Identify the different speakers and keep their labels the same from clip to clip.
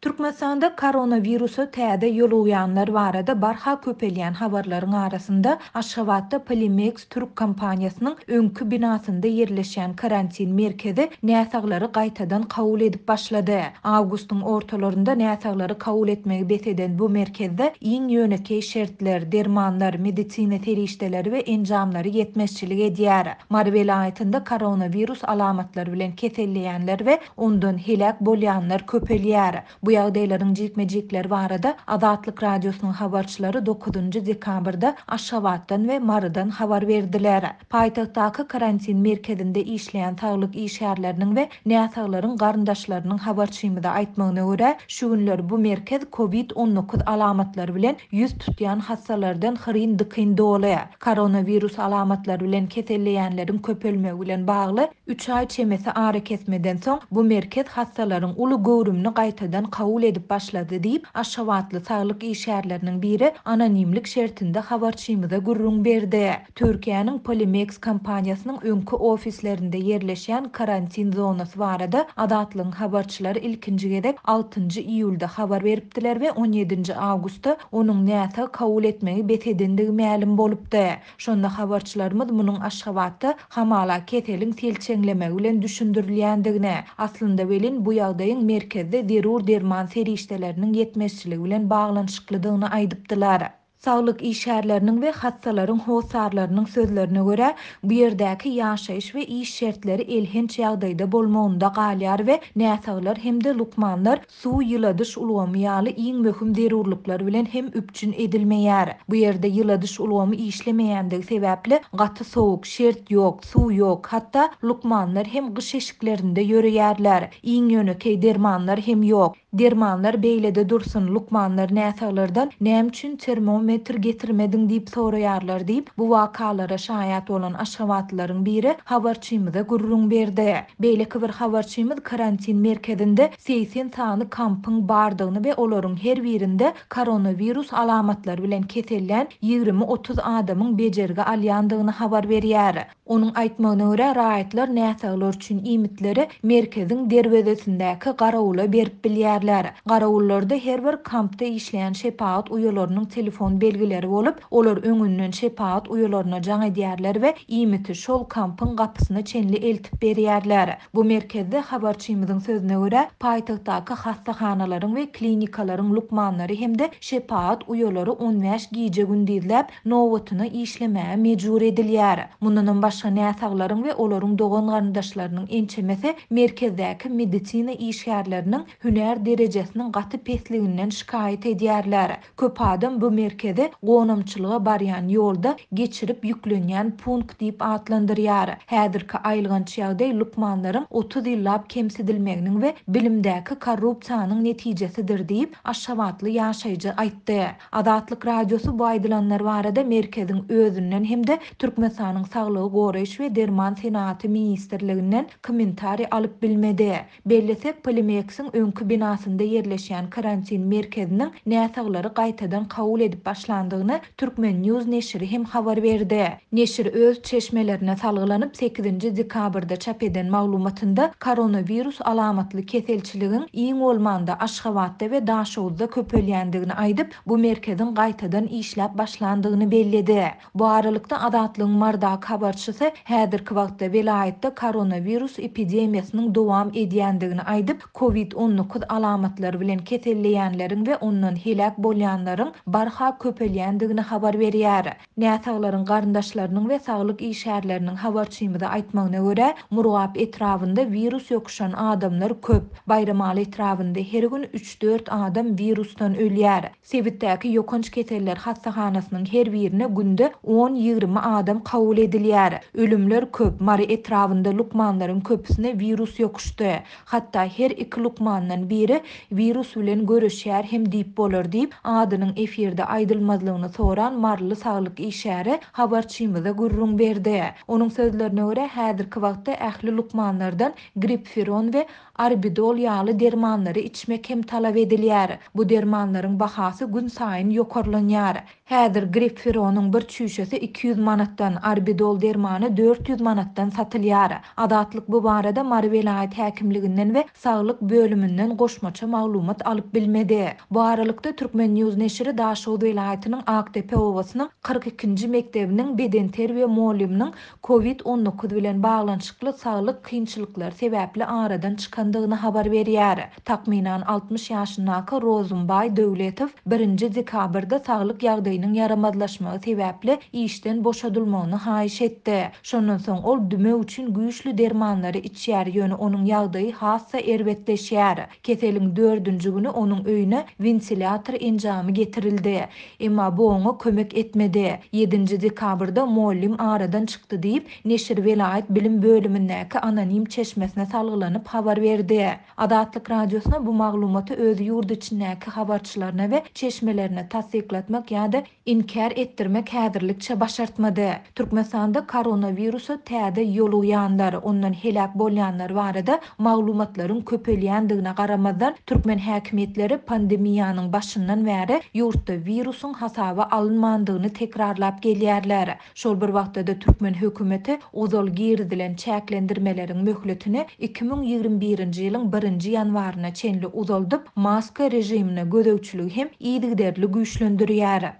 Speaker 1: Türkmenistanda koronawirusa täze ýolugýanlar barada barha köpelýän habarlaryň arasynda, Aşgabatda Polimeks türk kompaniýasynyň öňki binasynda ýerleşýän karantin merkezi näsaglary gaýtadan kabul edip başlady. Awgustyň ortalarynda näsaglary kabul etmegi bes eden bu merkezde iň ýönekeý şertler, dermanlar, medisina serişdeleri we enjamlary ýetmezçilik edýär. Mary welaýatynda koronawirus alamatlary bilen keselleýänler we ondan heläk bolýanlar köpelýär. Bu ýagdaýlaryň jikme-jikleri barada Azatlyk Radiosynyň habarçylary dokuzynjy dekabrda Aşgabatdan we Marydan habar berdiler. Paýtagtdaky karantin merkezinde işleýän saglyk işgärleriniň we näsaglaryň garyndaşlarynyň habarçymyza aýtmagyna görä, şu günler bu merkez covid 19 alamatlary bilen ýüz tutýan hassalardan hyryn-dykyn doly. Koronawirus alamatlary bilen keselleýänleriň köpelmegi bilen bagly üç aý çemesi arakesmeden soň, bu merkez hassalaryň uly göwrümini gaýtadan kabul edip başlady diýip, aşgabatly saglyk işgärleriniň biri anonimlik şertinde habarçymyza gürrüň berdi. Türkiýäniň Polimeks kompaniýasynyň öňki ofislerinde ýerleşýän karantin zonasy barada Azatlygyň habarçylary ilkinji gezek altynjy iýulda habar beripdiler we on ýedinji awgustda onuň näsag kabul etmegi bes edendigi mälim bolupdy. Şonda habarçylarymyz munuň Aşgabatda hamala keseliň selçeňlemegi bilen düşündirilýändigini, aslynda welin bu ýagdaýyň merkezde zerur derman serişdeleriniň ýetmezçiligi bilen baglanyşyklydygyny aýdypdylar. Saglyk işgärleriniň we hassalaryň hossarlarynyň sözlerine görä, bu ýerdäki ýaşaýyş we iş şertleri elhenç ýagdaýda bolmagynda galýar we näsaglar hem-de lukmanlar suw, ýyladyş ulgamy ýaly iň möhüm zerurlyklar bilen hem üpjün edilmeýär. Bu ýerde ýyladyş ulgamy işlemeýändigi sebäpli gaty sowuk, şert ýok, suw ýok, hatda lukmanlar hem gyş eşiklerinde ýöreýärler. Iň ýönekeý dermanlar hem ýok. Dermanlar beýlede dursun, lukmanlar näsaglardan näme üçin termometr getirmediň diýip soraýarlar diýip, bu wakalara şaýat bolan aşgabatlylaryň biri habarçymyza gürrüň berdi. Beýleki bir habarçymyz karantin merkezinde 80 sany kampyň bardygyny we olaryň her birinde koronawirus alamatlary bilen kesellän 20-30 adamyň bejergi alýandygyny habar berýär. Onuň aýtmagyna görä, raýatlar näsaglar üçin iýmitleri merkeziň derwezesindäki garawula berip bilýärler. Garawullarda her bir kampda işleýän şepagat uýalarynyň telefon belgileri bolup, olar öňünden şepagat uýalaryna jaň edýärler we iýmiti şol kampyň gapysyna çenli eltip berýärler. Bu merkezde, habarçymyzyň sözüne görä, paýtagtdaky hassahanalaryň we klinikalaryň lukmanlary hem-de şepagat uýalary 15 gije-gündizläp nobatyna işlemäge mejbur edilýär. Mundanam başga näsaglaryň we olaryň dogan-garyndaşlarynyň ençemesi merkezdäki medisina işgärleriniň hünär derejesiniň gaty pesliginden şikaýat edýärler. Köp adam bu merkezi gonamçylyga barýan ýolda geçirip ýüklenýän punkt diýip atlandyrýar. Häzirki aýylganç ýagdaý lukmanlaryň 30 ýyllap kemsidilmeginiň we bilimdäki korrupsiýanyň netijesidir diýip, aşgabatly ýaşaýjy aýtdy. Azatlyk Radiosy bu aýdylanlar barada merkeziň özünden hem-de Türkmenistanyň Saglygy goraýyş we derman senagaty ministrliginden kommentariý alyp bilmedi. Bellesek, Polimeksiň öňki binasynda ýerleşýän karantin merkeziniň näsaglary gaýtadan kabul edip başlandygyny Turkmen. News neşiri hem habar berdi. Neşir öz çeşmelerine salgylanyp, sekizinji dekabrda çap eden maglumatynda koronawirus alamatly keselçiligiň iň bolmanda Aşgabatda we Daşoguzda köpelýändigini aýdyp, bu merkeziň gaýtadan işläp başlandygyny belledi. Bu aralykda, Azatlygyň Marydaky habarçysy häzirki wagtda welaýatda koronawirus epidemiýasynyň dowam edýändigini aýdyp, Covid 19 alamatlary bilen keselleýänleriň we ondan heläk bolýanlaryň barha köpelýändigini habar berýär. Näsaglaryň garyndaşlarynyň we saglyk işgärleriniň habarçymyza aýtmagyna görä, Murgap etrabynda wirus ýokuşan adamlar köp. Baýramaly etrabynda her gün üç-dört adam wirusdan ölýär. Sebitdäki ýokanç keseller hassahanasynyň her birine günde on-ýigrimi adam kabul edilýär. Ölümler köp. Mary etrabynda lukmanlaryň köpüsine wirus ýokuşdy. Hatda her iki lukmandan biri wirus bilen göreşýär hem diýip bolar diýip, adynyň efirde aýdylmagyna. aýdylmazlygyny soran maryly saglyk işgäri habarçymyza gürrüň berdi. Onuň sözlerine görä, häzirki wagtda ähli lukmanlardan Gripfiron we Arbidol ýaly dermanlary içmek hem talap edilýär. Bu dermanlaryň bahasy günsaýyn ýokarlanýar. Häzir Gripfironyň bir çüýşesi 200 manatdan, Arbidol dermany 400 manatdan satylýar. Azatlyk bu barada Mary welaýat häkimliginden we saglyk bölüminden goşmaça maglumat alyp bilmedi. Bu aralykda, Turkmen. News neşiri Daşoguz welaýatynyň Akdepe obasynyň 42-nji mekdebiniň bedenterbiýe mugallymynyň Covid 19 bilen baglanyşykly saglyk kynçylyklary sebäpli aradan çykandygyny habar berýär. Takmynan 60 ýaşyndaky Rozumbaý Döwletow birinji dekabrda saglyk ýagdaýynyň ýaramazlaşmagy sebäpli işden boşadylmagyny haýyş etdi. Şondan soň ol dümew üçin güýçli dermanlary içýär, ýöne onuň ýagdaýy has-da erbetleşýär. Keseliň dördünji güni onuň öýüne wentilýator enjamy getirildi. Emma bu oňa kömek etmedi. Ýedinji dekabrda mugallym aradan çykdy diýip, neşir welaýat bilim bölümindäki anonim çeşmesine salgylanyp habar berdi. Azatlyk Radiosyna bu maglumaty öz ýurt içindäki habarçylaryna we çeşmelerine tassyklatmak ýa-da inkär etdirmek häzirlikçe başartmady. Türkmenistanda koronawirusa täze ýolugýanlar, ondan heläk bolýanlar barada maglumatlaryň köpelýändigine garamazdan, türkmen häkimiýetleri pandemiýanyň başyndan bäri ýurtda wirusyň hasaba alynmandygyny tekrarlap gelýärler. Şol bir wagtda-da türkmen hökümeti ozal girizilen çäklendirmeleriň möhletini 2021-nji ýylyň birinji ýanwaryna çenli uzaldyp, maska režimine gözegçiligi hem yzygiderli güýçlendirýär.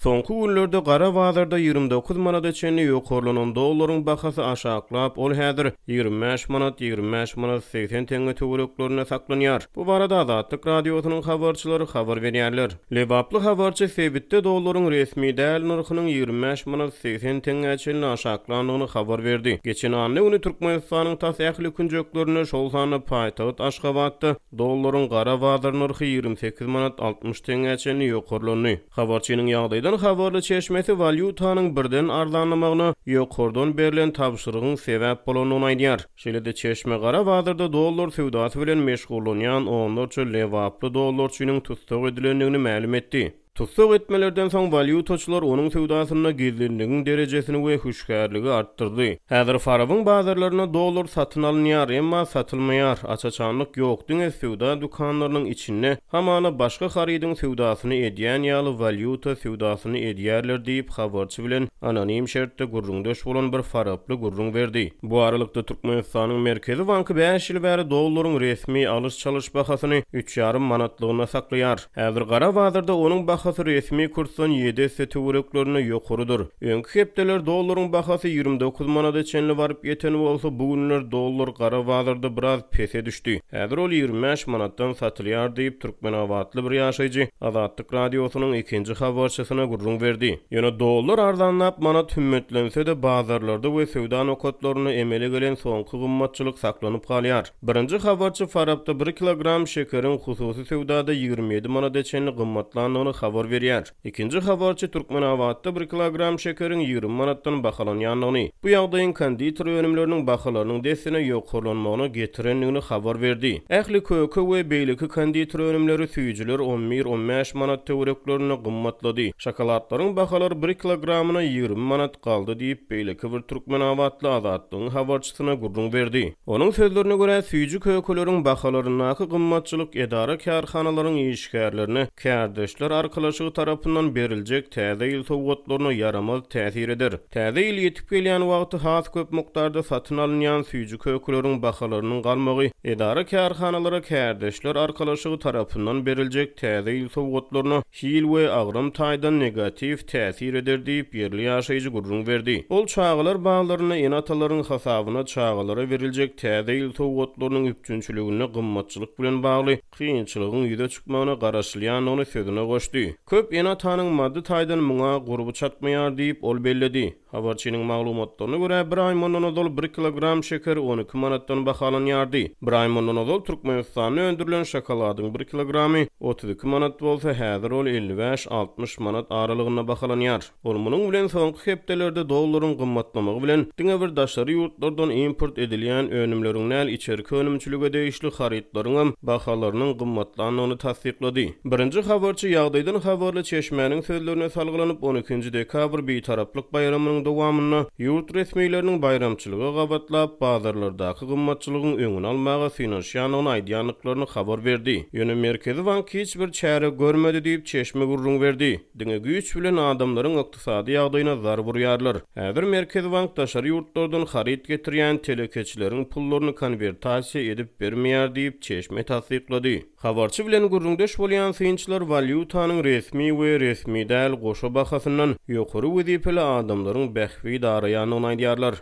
Speaker 2: Soňky günlerde gara bazarda 29 manada çenli ýokarlanan dollaryň bahasy aşaklap, ol häzir 25 manat, 25 manat 80 teňňe töwereklerinde saklanýar. Bu barada Azatlyk Radiosynyň habarçylary habar berýärler. Lebaply habarçy sebitde dollaryň resmi däl nyrhynyň 25 manat 80 teňňä çenli aşaklandygyny habar berdi. Geçen anna güni Türkmenistanyň tas ähli künjeklerinde, şol sanda paýtagt Aşgabatda dollaryň gara bazar nyrhy 28 manat 60 teňňä çenli ýokarlandy. Habarçynyň ýagdaýdan habarly çeşmesi walýutanyň birden arzanlamagyna ýokardan berlen tabşyrygyň sebäp bolandygyny aýdýar. Şeýle-de çeşme gara bazarda dollar söwdasy bilen meşgullanýan onlarça lebaply dollarçynyň tussag edilendigini mälim etdi. Tussag etmelerden soň walýutaçylar onuň söwdasynda gizlinligiň derejesini we hüşgärligi artdyrdy. Häzir Farabyň bazarlarynda dollar satyn alynýar, emma satylmaýar, aç-açanlyk ýok, diňe söwda dükanlarynyň içinde Hamana başga harydyň söwdasyny edýän ýaly walýuta söwdasyny edýärler diýip, habarçy bilen anonim şertde gürrüňdeş bolan bir faraply gürrüň berdi. Bu aralykda, Türkmenistanyň Merkezi banky bäş ýyl bäri dollaryň resmi alyş-çalyş bahasyny üç ýarym manatlygyna saklaýar. Häzir gara bazarda onuň bahasy resmi kursdan ýedi esse töwereklerinde ýokarydyr. Öňki hepdeler dollaryň bahasy 29 manada çenli baryp ýeten bolsa, bu günler dollar gara bazarda biraz pese düşdi. Häzir ol 25 manatdan satylýar diýip, türkmenabatly bir ýaşaýjy Azatlyk Radiosynyň ikinji habarçysyna gürrüň berdi. Ýöne dollar arzanlap, manat hümmetlense-de, bazarlarda we söwda nokatlarynda emele gelen soňky gymmatçylyk saklanyp galýar. Birinji habarçy Farapda bir kilogram şekeriň hususy söwdada 27 manada çenli gymmatlandygyny habar berýär. Ikinji habarçy Türkmenabatda bir kilogram şekeriň 20 manatdan bahalanýandygyny, bu ýagdaýyň konditer önümleriniň bahalarynyň dessine ýokarlanmagyna getirendigini habar berdi. Ähli köke we beýleki konditer önümleri, süýjüler on bir, on bäş manat töwereklerinde gymmatlady. Şokoladlaryň bahalary bir kilogramyna 20 manat galdy diýip, beýleki bir türkmenabatly Azatlygyň habarçysyna gürrüň berdi. Onuň sözlerine görä, süýji-kökeleriň bahalaryndaky gymmatçylyk edara-kärhanalaryň işgärlerine kärdeşler arkalaşygy tarapyndan beriljek Täze ýyl sowgatlaryna ýaramaz täsir eder. Täze ýyl ýetip gelýän wagty has köp mukdarda satyn alynýan süýji-kökeleriň bahalarynyň galmagy edara-kärhanalara kärdeşler arkalaşygy tarapyndan beriljek Täze ýyl sowgatlaryna hil we agram taýdan negatiw täsir eder diýip, ýerli ýaşaýjy gürrüň berdi. Ol çagalar baglarynda ene-atalaryň hasabyna çagalara beriljek Täze ýyl sowgatlarynyň üpjünçiliginde gymmatçylyk bilen bagly kynçylygyň ýüze çykmagyna garaşylýandygyny sözüne goşdy. Köp ene-atanyň maddy taýdan muňa gurby çatmaýar diýip, ol belledi. Habarçynyň maglumatlaryna görä, bir aý mundan ozal bir kilogram şeker 12 manatdan bahalanýardy. Bir aý mundan ozal Türkmenistanda öndürilen şokoladyň bir kilogramy 32 manat bolsa, häzir ol 55-60 manat aralygynda bahalanýar. Ol munuň bilen soňky hepdelerde dollaryň gymmatlamagy bilen diňe bir daşary ýurtlardan import edilýän önümleriň däl, içerki önümçilige degişli harytlaryňam bahalarynyň gymmatlandygyny tassyklady. Birinji habarçy ýagdaýdan habarly çeşmäniň sözlerine salgylanyp, on ikinji dekabr Bitaraplyk baýramynyň dowamynda ýurt resmileriniň baýramçylyga gabatlap, bazarlardaky gymmatçylygyň öňüni almaga synanyşýandygyny aýdýandyklaryny habar berdi. Ýöne Merkezi bank hiç bir çäre görmedi diýip, çeşme gürrüň berdi. Diňe güýç bilen adamlaryň ykdysady ýagdaýyna zarb urýarlar. Häzir Merkezi bank daşary ýurtlardan haryt getirýän telekeçileriň pullaryny konwertasiýa edip bermeýär diýip, çeşme tassyklady. Habarçy bilen gürrüňdeş bolýan synçylar walýutanyň resmi we resmi däl goşa bahasyndan ýokary wezipeli adamlaryň bähbit araýandygyny aýdýarlar.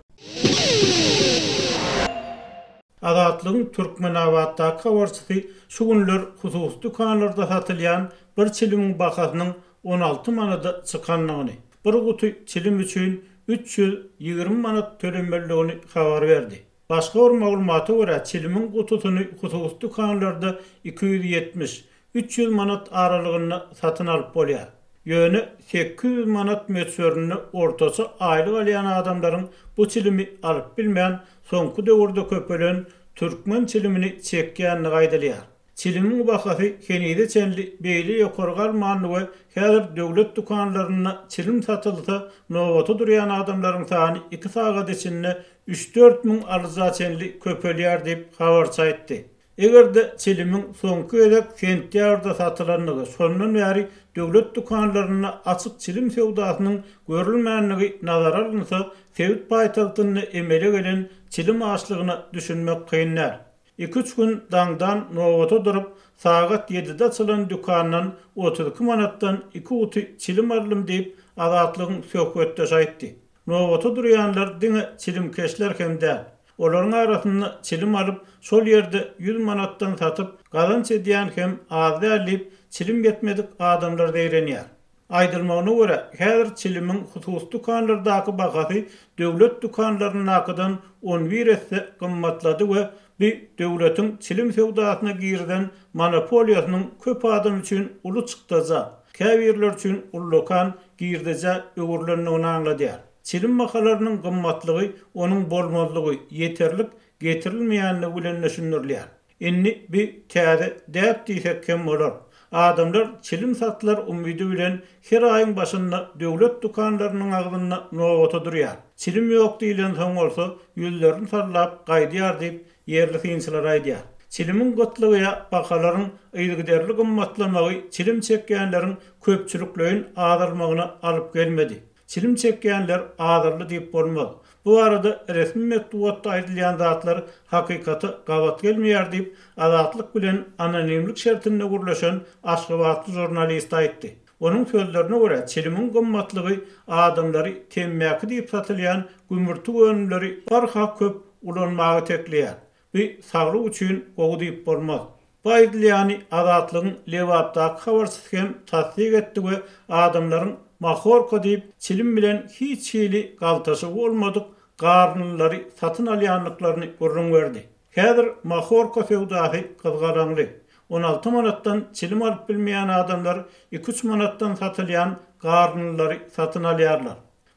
Speaker 3: Azatlygyň Türkmenabatdaky habarçysy şu günler hususy dükanlarda satylýan bir çilimiň bahasynyň 16 manada çykandygyny, bir guty çilim üçin 320 manat tölemelidigini habar berdi. Başga bir maglumata görä, çilimiň gutusyny hususy dükanlarda 270, 300 manat aralygynda satyn alyp bolýar. Ýöne 800 manat möçberinde ortaça aýlyk alýan adamlaryň bu çilimi alyp bilmän, soňky döwürde köpelen türkmen çilimini çekýändigi aýdylýar. Çilimiň bahasy henize çenli beýle ýokary galmandy we häzir döwlet dükanlarynda çilim satylsa, nobata durýan adamlaryň sany iki sagat içinde üç-dört müň alyja çenli köpelýär diýip, habarçy aýtdy. Eger-de çilimiň soňky gezek sentýabrda satylandygy, şondan bäri döwlet dükanlarynda açyk çilim söwdasynyň görülmändigi nazara alynsa, sebit paýtagtynda emele gelen çilim açlygyna düşünmek kyn däl. Iki-üç gün daňdan nobata durup, sagat ýedide açylan dükandan 32 manatdan iki guty çilim aldym diýip, Azatlygyň söhbetdeşi aýtdy. Nobata durýanlar diňe çilimkeşler hem däl. Olaryň arasynda çilim alyp, şol ýerde ýüz manatdan satyp, gazanç edýän hem az däl diýip, çilim ýetmedik adamlar zeýrenýär. Aýdylmagyna görä, häzir çilimiň hususy dükanlardaky bahasy döwlet dükanlaryndakydan on bir esse gymmatlady we bu döwletiň çilim söwdasyna girizen monopoliýasynyň köp adam üçin uly çykdaja, käbirleri üçin ullakan girdejä öwrülendigini aňladýar. Çilim bahalarynyň gymmatlygy onuň bolmazlygy, ýeterlik getirilmeýänligi bilen düşündirilýär. Indi bi täze däp diýsek hem bolar. Adamlar çilim satylar umydy bilen her aýyň başynda döwlet dükanlarynyň agzynda nobata durýar. Çilim ýok diýlensoň bolsa ýüzlerini sallap gaýdýar diýip, ýerli synçylar aýdýar. Çilimiň gytlygy ýa bahalaryň yzygiderli gymmatlamagy çilim çekýänleriň köpçülikleýin azalmagyna alyp gelmedi. Çilim çekýänler azaldy diýip bolmaz. Bu barada resmi metbugatda aýdylýan zatlar hakykata gabat gelmeýär diýip, Azatlyk bilen anonimlik şertinde gürleşen aşgabatly žurnalist aýtdy. Onuň sözlerine görä, çilimiň gymmatlygy adamlary temmäki diýip satylýan gümürtik önümleri barha köp ulanmaga itekleýär. Bu saglyk üçin gowy diýip bolmaz. Bu aýdylýany Azatlygyň Lebapdaky habarçysy hem tassyk etdi we adamlaryň mahorka diýip, çilim bilen hiç hili galtaşygy bolmadyk garynlylary satyn alýandyklaryny gürrüň berdi. Häzir mahorka söwdasy gyzgalaňly. 16 manatdan çilim alyp bilmeýän adamlar iki-üç manatdan satylýan garynlylary satyn alýarlar.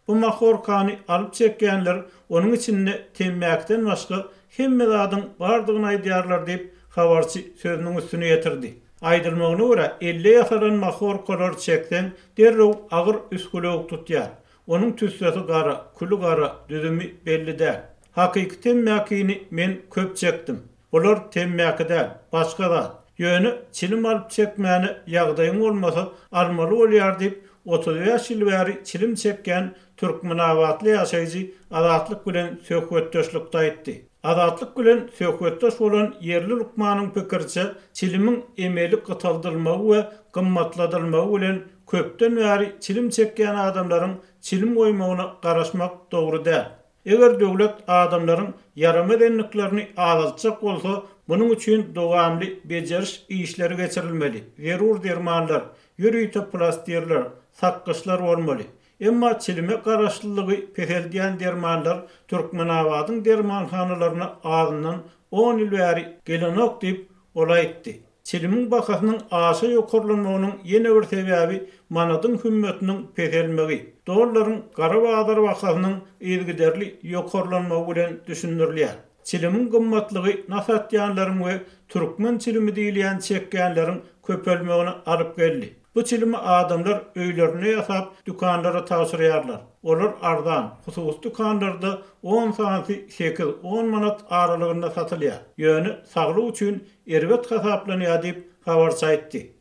Speaker 3: Bu mahorkany alyp çekýänler onuň içinde temmäkiden başga hemme zadyň bardygyny aýdýarlar diýip, habarçy sözüniň üstüni ýetirdi. Aýdylmagyna görä, elde ýasalan mahorkalary çekseň, derrew agyr üsgülewük tutýar. Onuň tüssesi gara, küli gara, düzümi belli däl. Hakyky temmäkini men köp çekdim. Bular temmäki däl, başga zat. Ýöne çilim alyp çekmäne ýagdaýyň bolmasa, almaly bolýar diýip, 35 ýyl bäri çilim çekýän türkmenabatly ýaşaýjy Azatlyk bilen söhbetdeşlikde aýtdy. Azatlyk bilen söhbetdeş bolan ýerli lukmanyň pikiriçe, çilimiň emeli gytaldylmagy we gymmatladylmagy bilen köpden bäri çilim çekýän adamlaryň çilim goýmagyna garaşmak dogry däl. Eger döwlet adamlaryň ýaramaz endiklerini azaltjak bolsa, munuň üçin dowamly bejeriş işleri geçirilmeli, zerur dermanlar, ýörite plastirler, sakgyçlar bolmaly. Emma çilime garaşlylygy peseldýän dermanlar Türkmenabadyň dermanhanalaryna azyndan on ýyl bäri gelenok diýip, ol aýtdy. Çilimiň bahasynyň aşa ýokarlanmagynyň ýene bir sebäbi manadyň hümmetiniň peselmegi, dollaryň gara bazar bahasynyň yzygiderli ýokarlanmagy bilen düşündirilýär. Çilimiň gymmatlygy nas atýanlaryň we türkmen çilimi diýilýän çekýänleriň köpelmegine alyp geldi. Bu çilimi adamlar öýlerinde ýasap, dükanlara tabşyrýarlar. Olar arzan, hususy dükanlarda on sanysy sekiz, on manat aralygynda satylýar. Ýöne saglyk üçin erbet hasaplanýar diýip, habarçy aýtdy.